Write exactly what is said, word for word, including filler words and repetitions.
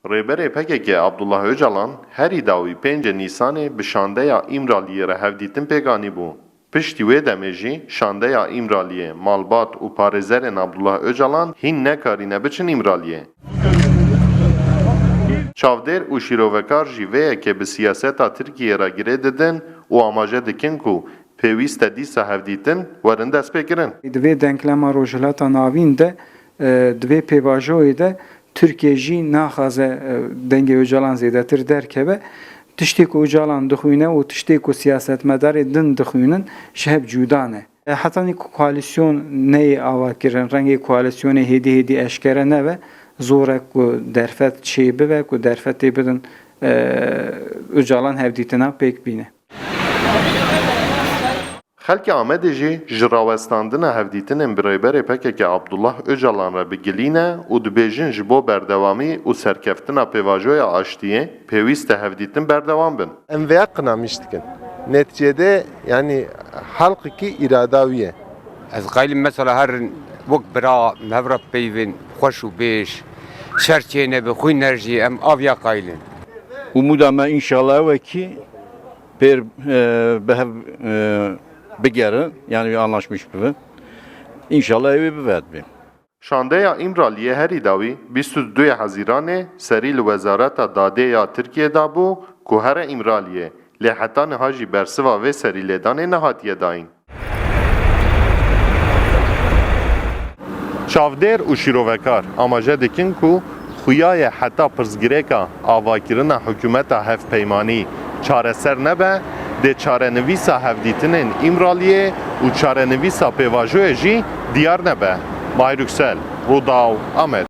Rêberê P K K Abdullah Ocalan herî dawî pêncê Nîsanê bi şandeya Îmraliyê re hevdîtin pêk anîbû. Piştî wê demê jî şandeya Îmraliyê, malbat û parêzerên Abdullah Ocalan hîn nekarîne biçin Îmraliyê. Çavdêr û şîrovekar jî vê yekê bi siyaseta Tirkiyê re girê didin û amaje dikin ku pêwîst e dîsa hevdîtin werin destpêkirin. Di vê denklema Rojhilata Navîn de, e, di vê pêvajoyê de Tirkiye jî naxwaze, e, dengê Ocalan zêdetir derkeve. Tiştê ku Ocalan dixwîne û tiştê ku siyasetmedarê din dixwînin ji hev cuda ne. E, hetanî ku koalîsyon neyê avakirin, rengê koalîsyonê hêdî hêdî eşkere nebe, zor e ku derfet çêbibe, ku derfetê bidin, e, Ocalan hevdîtina pêk bîne. Xelkê Amedê jî ji rawestandina hevdîtinên bi Rêberê P K K Abdullah Ocalan re bi gilî ne û dibêjin ji bo berdewamî û serkeftina pêvajoya aştiyê pêwîst e hevdîtin berdewam bin. Em vêya qinamîş dikin. Netîcede, yanî, xelqekî îrada wî ye. Ez qayîlim mesela herin wek bira, me hev re peyvên xweş û bêş, şer çênebe, xwîner jî, em aviya qayîlin. Umuda me înşallah ew e kî pêr, e, bi hev, e, bigerin, yanî anlaşmiş bibin. Înşallah ew ê bive dibê. Şandeya Îmraliyê herî dawî bîst û duyê Hezîranê serî li Wezareta Dadê ya Tirkiyê dabû ku here Îmraliyê, lê heta niha jî bersiva vê serîlêdanê nehatiye dayîn. Çavdêr û şîrovekar amaje dikin ku xuya ye heta pirsgirêka avakirina hikûmeta hevpeymanî çareser nebe, dê çarenivîsa hevdîtinên Îmraliyê û çarenivîsa pêvajoyê jî diyar nebe. Mahir Yüksel, Rûdaw, Amed.